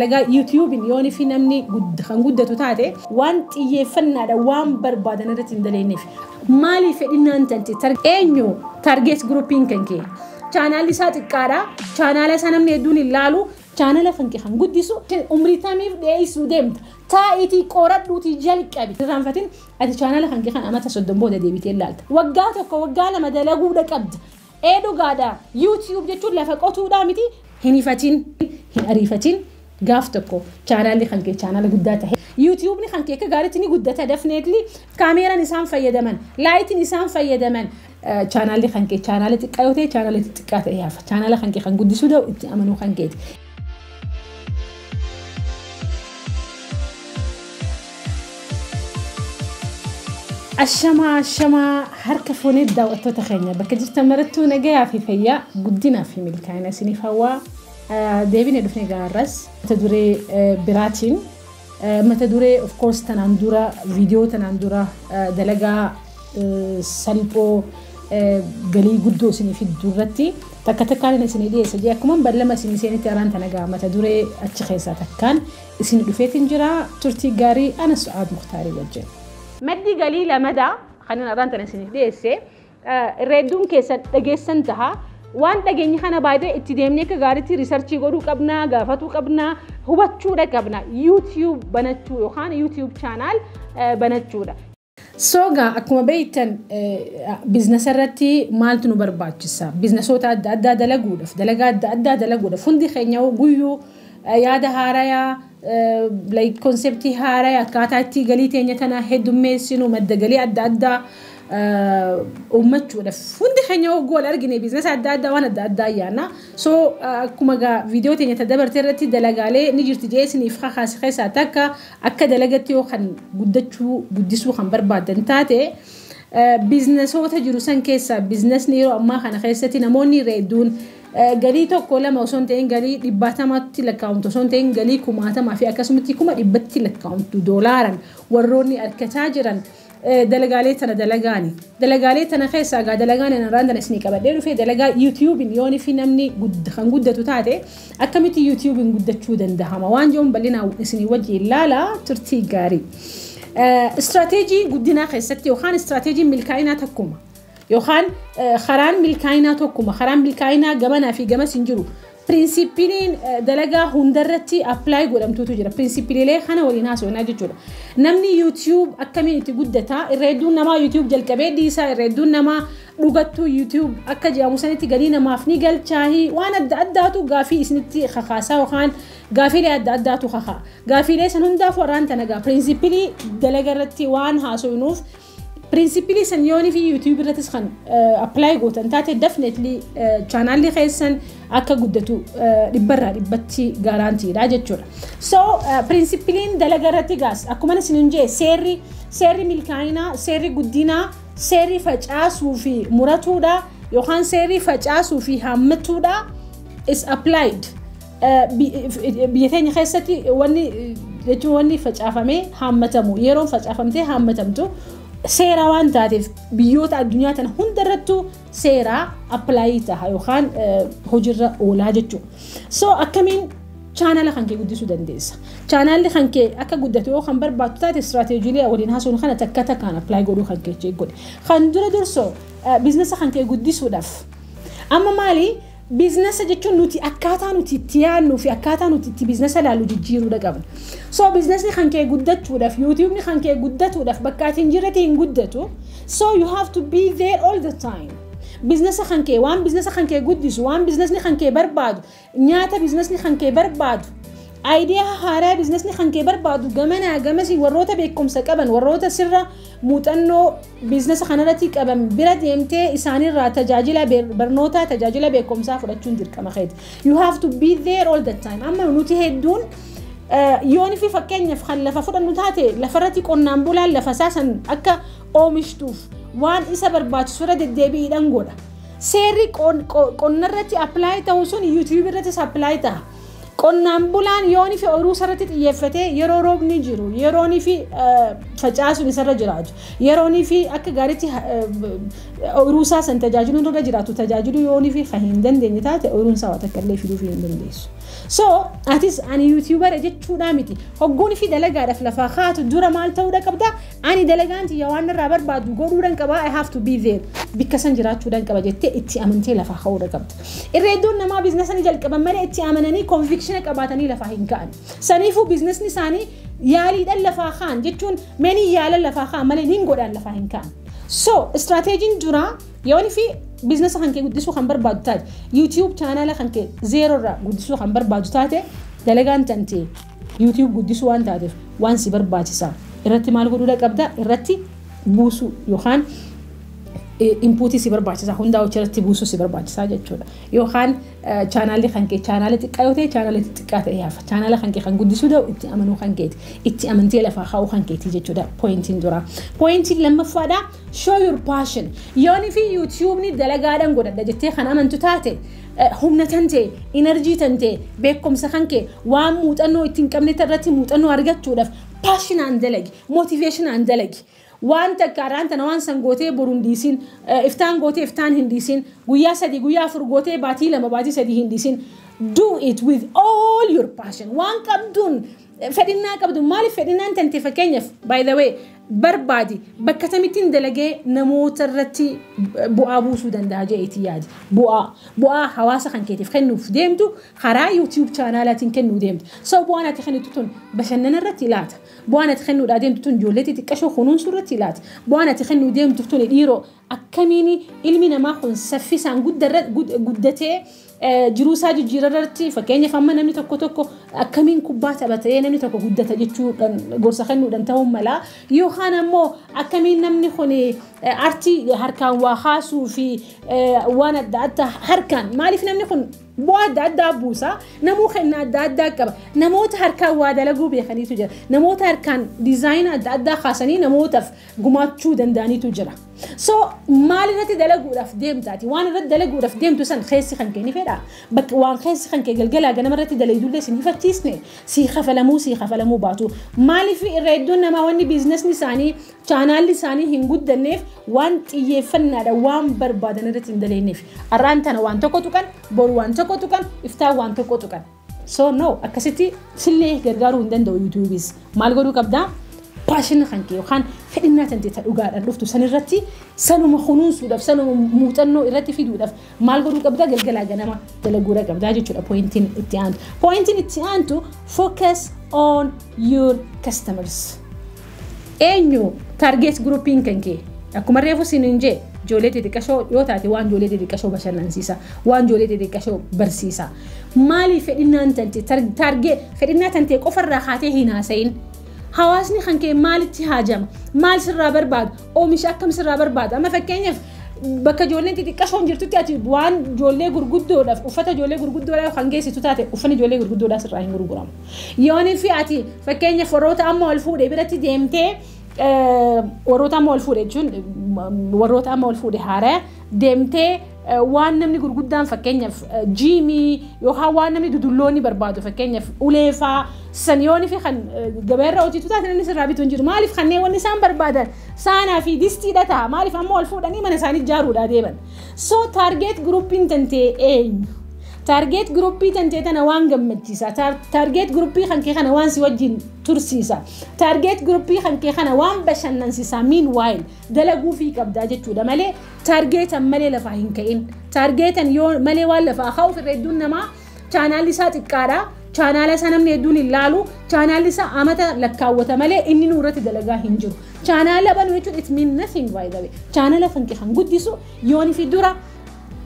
Dalagaa YouTube'n yoon fi namni kan guddatu taate waan xiyyeeffannaadha waan barbaadan irratti hin daleenyeef. Maaliif fedhinnaan tante eenyu target groupiin kan kee? Chaanaalli isaa xiqqaadha. Chaanaala isaa namni hedduun hin laalu. Chaanaala kan kee kan guddisu umrii tamiif dhiyeessuu deemta. Taa'iitii qoradhuutii jalqabi. Irraanfatin ati chaanaala kan kee kan amata 30 booda deebitee ilaalta. Waggaa 1 waggaa 2 dalaguudha qabda. Ee dhugaadha. YouTube jechuun lafa qotuudhaa miti. Hin ifatin, hin ariifatin. Gaaf tokko chaanaalli kan kee chaanaala guddaa ta'e. YouTube'n kan kee akka gaariitti ni guddata definitely. Kaameeraan isaan fayyadaman, laayitiin isaan fayyadaman. Chaanaalli kan kee chaanaala xiqqaa yoo ta'e chaanaala xiqqaa ta'e hafa. Chaanaala kan kee kan guddisuu danda'u itti amanuu kan keeti. Ashamaa ashamaa harka fuunee daawwattoota keenya bakka jirtan marattuu nagayaa fi fayyaa guddinaa fi milkaa'ina isiniif hawwaa. Deebinee dhufnee gaarras mata duree biraatiin mata duree of course tanaan dura viidiyoo tanaan dura dalagaa salphoo galii guddoo isinii fidduu irratti takka takkaan isinii dhiyeessa jee akkuma ballama isinii seenitti araan tana gaa mata duree achi keessaa takkaan isinii dhufeetiin jira turtii gaarii ana Su'aad Muktaarii wajjin. Maddi galii lamadaa kanan araan tana isiniif dhiyeesse irra hedduun keessan dhageessan taha. Waan dhageenyi kana baay'ee itti deemnee akka gaariitti riisarchii godhuu qabnaa, gaafatuu qabnaa, hubachuudha qabna. YouTube banachuu yookaan YouTube chaanaal banachuudha. Soogaa akkuma beektan biizinasa irratti maaltu nu barbaachisa? Biizinasoota adda addaa dalaguudhaaf, dalagaa adda addaa dalaguudhaaf hundi keenya guyyuu yaada haarayaa, like konseptii haarayaa akkaataa itti galii teenya tana heddummeessinu madda galii adda addaa uummachuudhaaf hundi keenya hogguu wal argine biizinasa adda addaa waan adda addaa yaanna. So akkuma gaa viidiyoo teenya dabarte irratti dalagaalee ni jirti jee isiniif kakaase keessaa takka akka dalagatti yoo kan guddachuu guddisuu kan barbaadan taate biizinasoota jiru san keessaa biizinasni yeroo ammaa kana keessatti namoonni irra hedduun galii 1 2 osoo hin ta'in galii 100 lakkaa'amtu osoo hin ta'in galii 10,000 fi akkasumatti 100,000 lakkaa'amtu doolaaran warroonni argataa jiran dalagaalee tana dalagaani. Dalagaalee tana keessaa gaa dalagaan irraan tana isinii qabadhee dhufee dalagaa YouTube'n yoon fi namni kan guddatu taate akkamitti YouTube'n guddachuu danda'ama waan jedhuun bal'inaan isinii wajjin ilaalaa turtii gaarii. Istirateejii guddinaa keessatti yookaan istirateejii milkaa'inaa tokkuma yookaan karaan milkaa'inaa tokkuma karaan milkaa'inaa gamanaa fi gamas hin jiru. Pirinsipiliin dalagaa hundarratti appilaayi godhamtuutu jira. Pirinsipiliilee kana waliin haasofnaa jechuudha. Namni YouTube akkamiin itti guddataa irra hedduun namaa YouTube jalqabee dhiisaa irra hedduun namaa dhugattuu YouTube akka jedhamu sanitti galii namaaf ni galchaahi waan adda addaatu gaafii isinitti kakaasaa yookaan gaafiilee adda addaatu kakaa. Gaafiilee san hundaaf warraan tana gaa pirinsipilii dalaga irratti waan haasofnuuf pirinsipilii san yoonii fi YouTube irrattis kan appilaayi gootan taate definitely chaanaalli keessan akka guddatu dhibbarraa dhibbatti gaaraantiidha jechuudha. So pirinsipiliin dalaga irratti gaas akkuma isin jee seerri milkaa'inaa, seerri guddinaa, seerri facaasuu fi muratuudha yookaan seerri facaasuu fi haammatuudha is applied. Biyya teenya keessatti wanni jechuun wanni facaafamee haammatamu yeroon facaafamtee haammatamtu seera waan taateef biyyoota addunyaa tana hundarrattuu seera appilaayi taha yookaan hojiirra oolaa jechuudha. So akkamiin chaanaala kan kee guddisuu dandeessa? Chaanaalli kan kee akka guddatu yoo kan barbaaddu taate istirateejiilee waliin haasofnu kana takka takkaan appilaayi godhuu kan kee godhe. Kan dura dursoo biizinasa kan kee guddisuudhaaf amma maali? Biizinasa jechuun nuti akkaataa nuti itti yaadnuu fi akkaataa nuti itti biizinasa ilaallu jijjiiruudha qabna. So biizinasni kan kee guddachuudhaaf, YouTube'n kan kee guddatuudhaaf bakka ati hin jirretti hin guddatu. So you have to be there all the time. Biizinasa kan kee waan biizinasa kan kee guddisu, waan biizinasni kan kee barbaadu, nyaata biizinasni kan kee barbaadu, aayidiyaa haaraa biizinasni kan kee barbaadu gamanaa gamasii warroota beekumsa qaban, warroota sirra muuxannoo biizinasa kanarratti qaban bira deemtee isaanirraa tajaajila barnootaa, tajaajila beekumsaa fudhachuun dirqama keeti. You have to be there all the time. Amma nuti hedduun yoon fi fakkeenyaaf kan lafa fudhannu taate lafarratti qonnaan bulaan lafa isaa san akka oomishtuuf waan isa barbaachisu irra deddeebiidhaan godha. Seerri qonnarratti appilaayi ta'u sun YouTube irrattis appilaayi ta'a. Qonnaan bulaan yoon fi ooyiruu isarratti xiyyeeffatee yeroo roobni jiru, yeroon fi facaasuun isarra jiraatu, yeroon fi akka gaariitti ooyiruu isaa san tajaajiluun irra jiraatu tajaajiluu yoon fi kan hin dandeenye taate ooyiruun isaa waan takka illee fiduuf hin dandeessu. So atis ani YouTuber jechuudha miti. Hogguun fi dalagaadhaaf lafaa kaatu dura maal ta'uudha qabda? Ani dalagaan tiyya waan irraa barbaadu godhuudhaan qaba. I have to be there. Bikka san jiraachuudhaan qaba jettee itti amantee lafaa ka'uudha qabda. Irra hedduun namaa business ni jalqaban malee itti amananii conviction qabaatanii lafaa hin ka'an. Saniifuu businessni isaanii yaaliidhaan lafaa ka'an jechuun manii yaalan lafaa ka'an malee niin godhaan lafaa hin ka'an. So strategyn duraa, yoon fi business kan kee guddisuu kan barbaadu taate, YouTube channel kan kee zero irraa guddisuu kan barbaadu taate, dalagaan tantee YouTube guddisuu waan taateef, waan si barbaachisa irratti maal godhuudha qabda? Irratti buusuu yookaan inputii si barbaachisa hundaa hojii irratti buusuu si barbaachisaa jechuudha. Yookaan channelli kan kee channela xiqqaa yoo ta'e, channela xiqqaa ta'e hafa. Channela kan kee kan guddisuu ta'u itti amanuu kan keeti. Itti amantee lafaa kaa'uu kan keeti jechuudha pointiin duraa. Pointiin lammaffaadha, show your passion. Yooni fi YouTubeni dalagaadhaan godhadha jettee kan amantu taate, humna tan ta'e, energy tan ta'e, beekumsa kan kee, waan muuxannoo ittiin qabne irratti muuxannoo argachuudhaaf passionaan dalagi, motivationaan dalagi. Waan takka har'aan tana waan san gootee boru hin dhiisin, iftaan gootee iftaan hin dhiisin, guyyaa 3, guyyaa 4 gootee baatii 2, baatii 3 hin dhiisin. Do it with all your passion. Waan qabduun, fedhinnaa qabdu. Maaliif fedhinnaan tante? Fakkeenyaaf, by the way, barbaadi bakka tamittiin dalagee namoota irratti bu'aa buusuu danda'a jedheetii yaadi. Bu'aa hawaasa kan keetiif kennuuf deemtu karaa YouTube channelaatiin kennuu deemtu. So bu'aan ati kennitu tun bashannana irratti ilaata. Bu'aan ati kennuudhaa deemtu tun ijoollee xixiqqashoo kunuunsuu irratti ilaata. Bu'aan ati kennuu deemtu tun dhiiroo akkamiin ilmi namaa kun saffisaan guddatee jiruu isaa jijjiirra irratti. Fakkeenyaaf, amma namni tokko tokko akkamiin kubbaa taphatee namni tokko guddata jechuudhaan gorsa kennuudhaan ta'uu mala, yookaan ammoo akkamiin namni kun artii harkaan waa haasuu fi waan adda addaa harkaan, maaliif namni kun bu'aa adda addaa buusa. Namuu kennaa adda addaa qaba. Namoota harkaan waa dalaguu beekaniitu jira. Namoota harkaan designa adda addaa kaasanii namootaaf gumaachuu danda'aniitu jira. So maal irratti dalaguudhaaf deemtaati? Waan irratti dalaguudhaaf deemtu san keessi kan kee ni fedha. Bakka waan keessi kan kee galgalaa ganama irratti dalaydullee sin hifachiisne, sii kafalamuu baatu. Maaliif irra hedduun namaa wanni businessni isaanii, channelli isaanii hin guddanneef waan xiyyeeffannaadha waan barbaadan irratti hin daleenneef. Har'aan tana waan tokko tuqan, boru waan tokko tuqan, iftaan waan tokko tuqan. So no, akkasitti sillee gargaaruu hin danda'u YouTubeis. Maal godhuu qabdaa? Passiona kan kee yookaan fedhinnaa tan ta'e dhugaadhaan dhuftu sanirratti sanuma kunuunsuudhaaf, sanuma muuxannoo irratti fiduudhaaf maal godhuu qabdaa? Galgalaa ganama dalaguudha qabdaa jechuudha pointiin itti aantu. Pointiin itti aantu, focus on your customers. Eenyu target groupiin kan kee? Akkuma reefu siin hin jee, ijoollee xixiqqashoo yoo taate, waan ijoollee xixiqqashoo bashannansiisa, waan ijoollee xixiqqashoo barsiisa. Maaliif fedhinnaan tante target fedhinnaa tante qofarraa kaatee hin haasa'in? Hawaasni kan kee maalitti haajama? Maal sirraa barbaadu? Oomisha akkam sirraa barbaadu? Amma fakkeenyaaf, bakka ijoolleen xixiqqashoon jirtutti ati waan ijoollee gurguddoodhaaf, uffata ijoollee gurguddoodhaaf kan geessitu taate, uffanni ijoollee gurguddoodhaaf sirraa hin gurguramu. Yoonii fi ati fakkeenyaaf warroota amma ol fuudhee biratti deemtee, warroota amma ol fuudhe jechuun warroota amma ol fuudhe haaraa deemtee, waan namni gurguddaan, fakkeenyaaf gymii, yookaan waan namni dudulloonni barbaadu, fakkeenyaaf uleefaa san yooni fi kan gabaarra hojjetu taate, namni sirraa bitu hin jiru. Maaliif? Kanneen wanni isaan barbaadan saanaa fi distiidha ta'a. Maaliif? Amma ol fuudhanii mana isaanii ijaaruudhaa deeman. So target groupiin tantee eenyu? Target groupii tantee tana waan gammachiisa. Target groupii kan kee kana waan si wajjin tursiisa. Target groupii kan kee kana waan bashannansiisa. Meanwhile dalaguu fi qabdaa jechuudha malee targetan malee lafaa hin ka'in. Targetan yoo malee waan lafaa ka'uuf, irra hedduun namaa channelli isaa xiqqaadha. Channela isaa namni hedduun hin laalu. Channelli isaa amata lakkaawwata malee inni nu irratti dalagaa hin jiru. Channela banuu jechuun it mean nothing, by the way. Channela kan kee kan guddisu yooni fi dura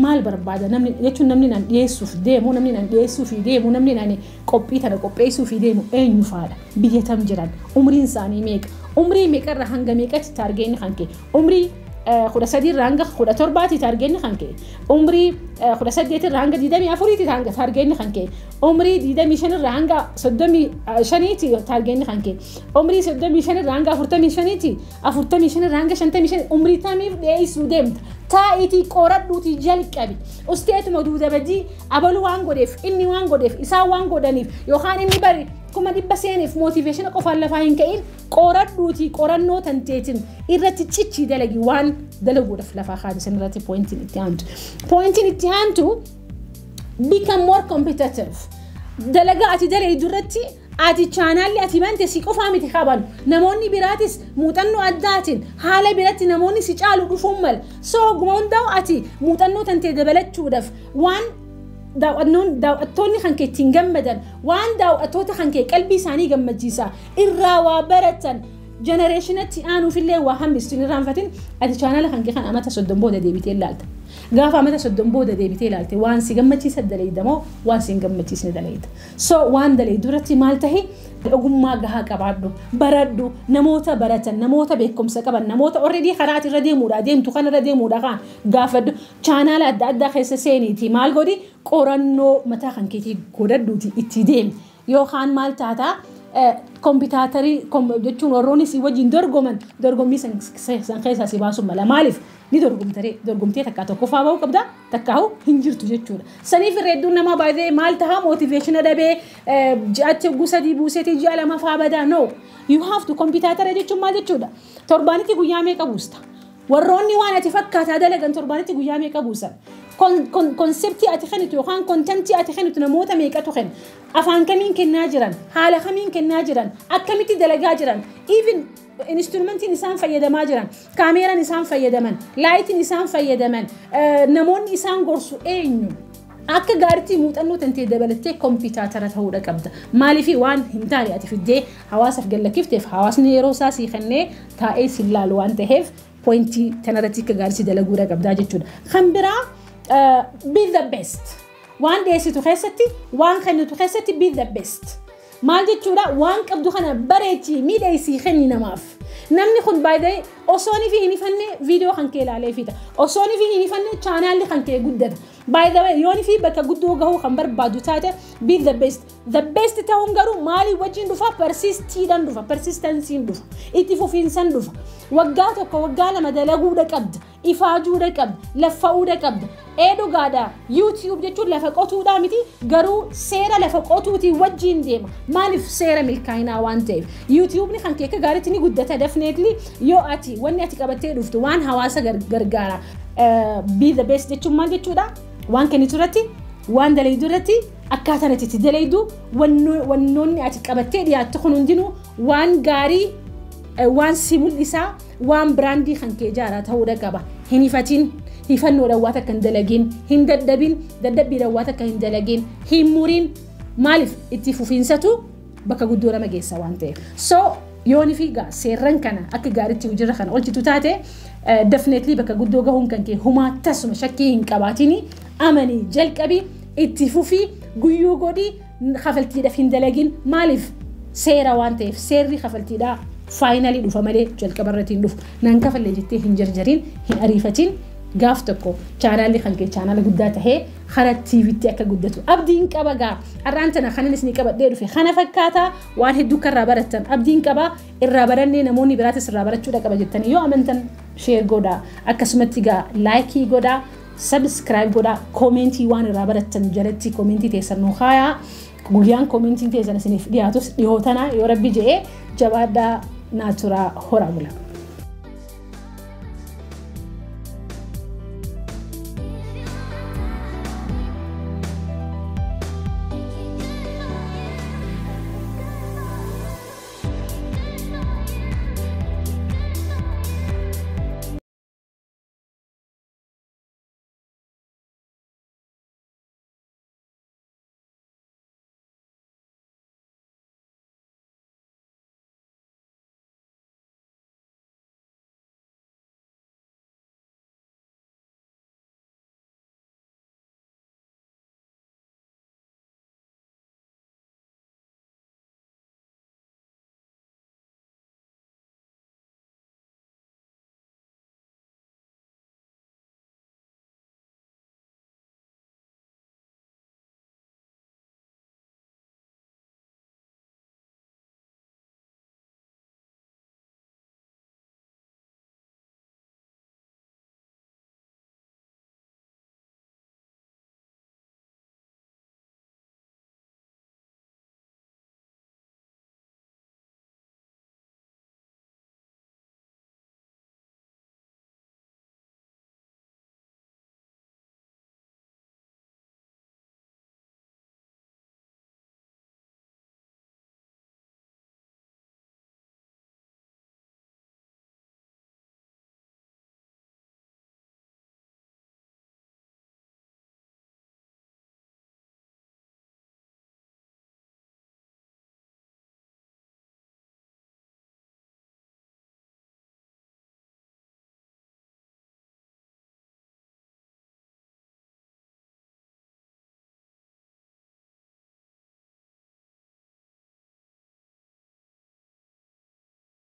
maal barbaada namni jechuun, namni nan dhiyeessuuf deemu, namni nan dhiyeessuuf deemu, namni nan qophii tana qopheessuuf deemu eenyu faadha? Biyya tam jiran? Umriin isaanii meeqa? Umrii meeqarra hanga meeqatti targetni kan kee? Umrii 13rraa hanga 17ti targetni kan kee? Umrii 18rraa hanga 24ti targetni kan kee? Umrii 25rraa hanga 35ti targetni kan kee? Umrii 35rraa hanga 45ti? 45rraa hanga 55? Umrii tamiif dhiyeessuu deemta? Taa'iitii qoradhuutii jalqabi. Usteetuma duuda badii abaluu waan godheef, inni waan godheef, isaan waan godhaniif, yookaan inni bari 100,000 seeniif motivationa qofaan lafaa hin ka'in. Qoradhuutii qorannoo tanteetiin irratti cichii dalagi waan dalaguudhaaf lafaa kaate irratti. Pointiin itti aantu. Pointiin itti aantu, become more competitive. Dalagaa ati dalaydu irratti ati chaanaalli ati bante si qofaa miti qabanu. Namoonni biraatis muuxannoo addaatiin haala biratti namoonni si caalu dhufuun mala. So oguma hundaa'u ati muuxannoo tantee dabalachuudhaaf waan daawwattoonni kan kee ittiin gammadan, waan daawwattoota kan kee qalbii isaanii gammachiisa irraa waa baratan, generationatti aanuufillee waa hambistu hin irraanfatin. Ati chaanaala kan kee kan amata 30 booda deebitee ilaalta. Gaafa amata 30 booda deebitee ilaalte, waan si gammachiisa dalayda moo waan si hin gammachiisne dalayda? So waan dalaydu irratti maal tahi? Ogummaa gahaa qabaadhu, baradhu, namoota baratan, namoota beekumsa qaban, namoota already karaa ati irra deemuudha deemtu kan irra deemuudha kan gaafadhu. Chaanaala adda addaa keessa seeniiti maal godhi? Qorannoo mataa kan keetii godhadhuuti itti deemi. Yookaan maal taataa? Competitorii jechuun warroonni si wajjin dorgoman dorgommii san keessaa si baasuun mala. Maaliif ni dorgomtaree? Dorgomtee takkaa tokkoffaa bahuu qabda, takkaa'u hin jirtu jechuudha. Saniif irra hedduun namaa baay'ee maal tahaa? Motivation dhabee ji'atti hogguu 3 buuseetii ji'a 2 faa badaa. No, you have to competitor jechuun maal jechuudha? Torbaanitti guyyaa meeqa buusta? Warroonni waan ati fakkaataa dalagan torbaanitti guyyaa meeqa buusan? Conceptii ati kennitu yookaan contentii ati kennitu namoota meeqatu kenna? Afaan kamiin kennaa jiran? Haala kamiin kennaa jiran? Akkamitti dalagaa jiran? Even instrumentiin isaan fayyadamaa jiran, kaameeraan isaan fayyadaman, lightiin isaan fayyadaman, namoonni isaan gorsu eenyu? Akka gaariitti muuxannoo tantee dabalattee competitor ta'uudha qabda. Maaliif? Waan hin taane ati fiddee hawaasaaf gallakkifteef hawaasni yeroo isaa sii kennee taa'ee si ilaalu waan ta'eef, pointii tanarratti akka gaariitti dalaguudha qabdaa jechuudha. Kan biraa, be the best. Waan dhiyeessitu keessatti, waan kennitu keessatti be the best. Maal jechuudha? Waan qabdu kana bareechii miidheessii kenni namaaf. Namni kun baay'ee osoo fi hin ifanne viidiyoo kan kee ilaalee fida. Osoo fi hin ifanne chaanaalli kan kee guddata. By the way, yoon fi bakka guddoo gahuu kan barbaadu taate, be the best. The best ta'uun garuu maalii wajjin dhufa? Persistiidhaan dhufa. Persistencyn dhufa. Itti fufiinsan dhufa. Waggaa 1, waggaa 2 dalaguudha qabda. Ifaajuudha qabda. Laffa'uudha qabda. Ee, dhugaadha. YouTube jechuun lafa qotuudhaa miti, garuu seera lafa qotuutiin wajjin deema. Maaliif? Seera milkaa'inaa waan ta'eef. YouTubeni kan kee akka gaariitti ni guddata definitely yoo ati wanni ati qabattee dhuftu waan hawaasa gargaara. Be the best jechuun maal jechuudha? Waan kennitu irratti, waan dalaydu irratti, akkaataan ati itti dalaydu, wannoonni ati qabattee dhiyaattu kun hundinuu waan gaarii, waan si mul'isaa, waan brandii kan kee ijaaraa ta'uudha qaba. Hin ifatin, hifannoodhaan waan takka hin dalagin, hin dadhabin, dadhabbiidhaan waan takka hin dalagin, hin muriin. Maaliif? Itti fufiinsatu bakka guddoo nama geessa waan ta'eef. So yooni fi seerran kana akka gaariitti hojiirra kana oolchitu taate, definitely bakka guddoo gahuun kan kee humaa tasuma shakkii hin qabaatini. Amanii jalqabii, itti fufii, guyyuu godhii, kafaltiidhaaf hin dalagin. Maaliif? Seera waan ta'eef. Seerri kafaltiidhaa finally dhufa malee jalqaba irratti hin dhufu. Nan kafallee jettee hin jarjariin, hin ariifatin. Gaaf tokko chaanaalli kan kee chaanaala guddaa tahee karaa TVtti akka guddatu abdiin qaba. Gaa har'aan tana kanan isin qabadhee dhufe kana fakkaata. Waan hedduu karraa barattan abdiin qaba. Irraa barannee namoonni biraatis irraa barachuudha qaba jettanii yoo amantan, share godhaa, akkasumatti gaa likeii godhaa, subscribe godhaa, commentii waan irraa barattan jalatti commentii teessan nuu kaayaa. Guyyaan commentiin teessan isiniif dhiyaatus dhiyoo tana yoo Rabbi je'ee. Jabaadhaa, naa turaa, horaa bula.